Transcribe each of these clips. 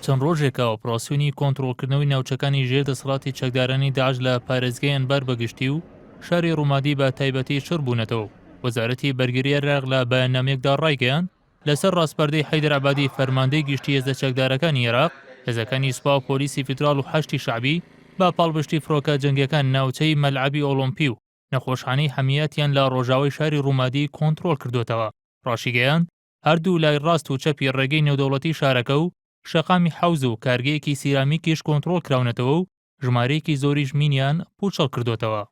چەند ڕۆژێکە ئۆپراسیۆنی کۆنترۆڵکردنەوەی ناوچەکانی ژێر دەسەڵاتی چەکدارانی داعش لە پارێزگای ئەنبار بە گشتی و شاری ڕومادی بە تایبەتی چڕ بوونەتەوە و وەزارەتی بەرگری عێراق لە بەیاننامەیەکدا ڕایگەیاند لەسەر ڕاسپاردەی حەیدەر عەبادی فەرماندەی گشتی هێزە چەکدارەکانی عێراق، هێزەکانی سوپا و پۆلیسی فیدراڵ و حەشدی شەعبی بە پاڵپشتی فڕۆکە جەنگیەکان ناوچەی مەلعەبی ئۆڵۆمپی و نەخۆشخانەی حەمیاتیان لە ڕۆژاوای شاری ڕومادی کۆنترۆڵ کردۆتەوە. ڕاشیگەیاند، هەردوو لای ڕاست و چەپی ڕێگەی نێودەوڵەتی شارەکە و شەقامی حەوز و کارگەیەکی سیرامیکیش کۆنترۆڵ کراونەتەوە و ژمارەیەکی زۆریش مینیان پووچەڵ کردۆتەوە.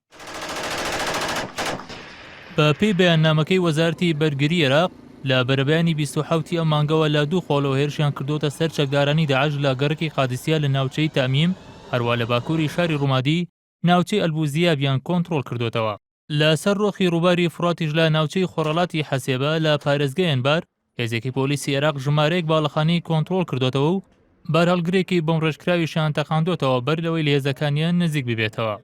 بە پێی بەیاننامەکەی وەزارەتی بەرگری عێراق، لە بەرەبەیانی 27 ی ئەم مانگەوە لە دوو قۆڵەوە هێرشیان کردۆتە سەر چەکدارانی داعش لە گەڕەکی قادسیە لە ناوچەی تەئمیم، هەروا لە باکووری شاری ڕومادی ناوچەی ئەلبوزیابیان کۆنترۆڵ کردۆتەوە. لە سەر ڕۆخی ڕووباری فوڕاتیش لە ناوچەی خۆرهەڵاتی حەسێبە لە پارێزگای ئەنبار، هێزێکی پۆلیسی عێراق ژمارەیەک باڵەخانەی کۆنترۆڵ کردۆتەوە و بارهەڵگرێکی بۆمبڕێژکراویشیان تەقاندۆتەوە بەر لەوەی لە هێزەکانیان نزیک ببێتەوە.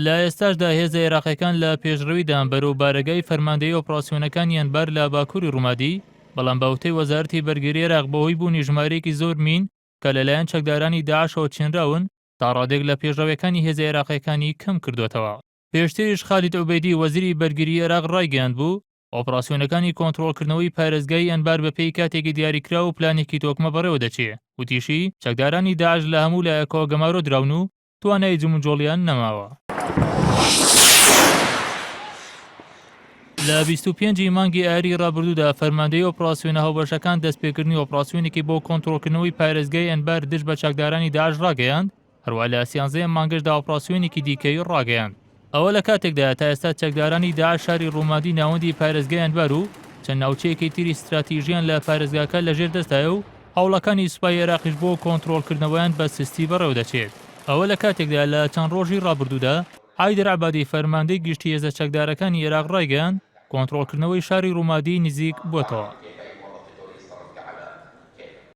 لە ئێستاشدا هێزە عێراقیەکان لە پێشڕەویدان بەرەو بارەگای فەرماندەیی ئۆپراسیۆنەکانی ئەنبار لە باکووری ڕومادی، بەڵام بە وتەی وەزارەتی بەرگری عێراق بەهۆی بوونی ژمارەیەکی زۆر مین کە لەلایەن چەکدارانی داعشەوە چێنراون، تا ڕادەیەک لە پێشڕەویەکانی هێزە عێراقیەکانی کەم کردۆتەوە. پێشتریش خالید عوبەیدی وەزیری بەرگریی عێراق ڕایگەیاندبوو، ئۆپراسیۆنەکانی کۆنترۆڵکردنەوەی پارێزگای ئەنبار بەپێی کاتێکی دیاریکراو و پلانێکی تۆکمە بەڕێوەدەچێ، وتیشی، چەکدارانی داعش لە هەموو لایەکەوە گەمارۆ دراون و توانای جموجۆڵیان نەماوە. لە 25 ی مانگی ئایاری ڕابردوودا فەرماندەیی ئۆپراسیۆنە هاوبەشەکان دەستپێکردنی ئۆپراسیۆنێکی بۆ کۆنترۆڵکردنەوەی پارێزگای ئەنبار دژ بە چەکدارانی داعش ڕاگەیاند، هەروا لە سیانزەی ئەم مانگەشدا ئۆپراسیۆنێکی دیکەی ڕاگەیاند. ئەوە لە کاتێکدایە تا ئێستا چەکدارانی داعش شاری ڕومادی ناوەندی پارێزگای ئەنبار و چەند ناوچەیەکی تری ستراتیژیان لە پارێزگاکە لەژێر دەستدایە و هەوڵەکانی سوپای عێراقیش بۆ کۆنترۆڵکردنەوەیان بە سستی بەڕێوەدەچێت. ئەوە لە کاتێکدایە لە چەند ڕۆژی ڕابردوودا حەیدەر عەبادی فەرماندەی گشتی هێزە چەکدارەکانی عێراق ڕایگەیاند کۆنترۆڵکردنەوەی شاری ڕومادی نزیک بووەتەوە.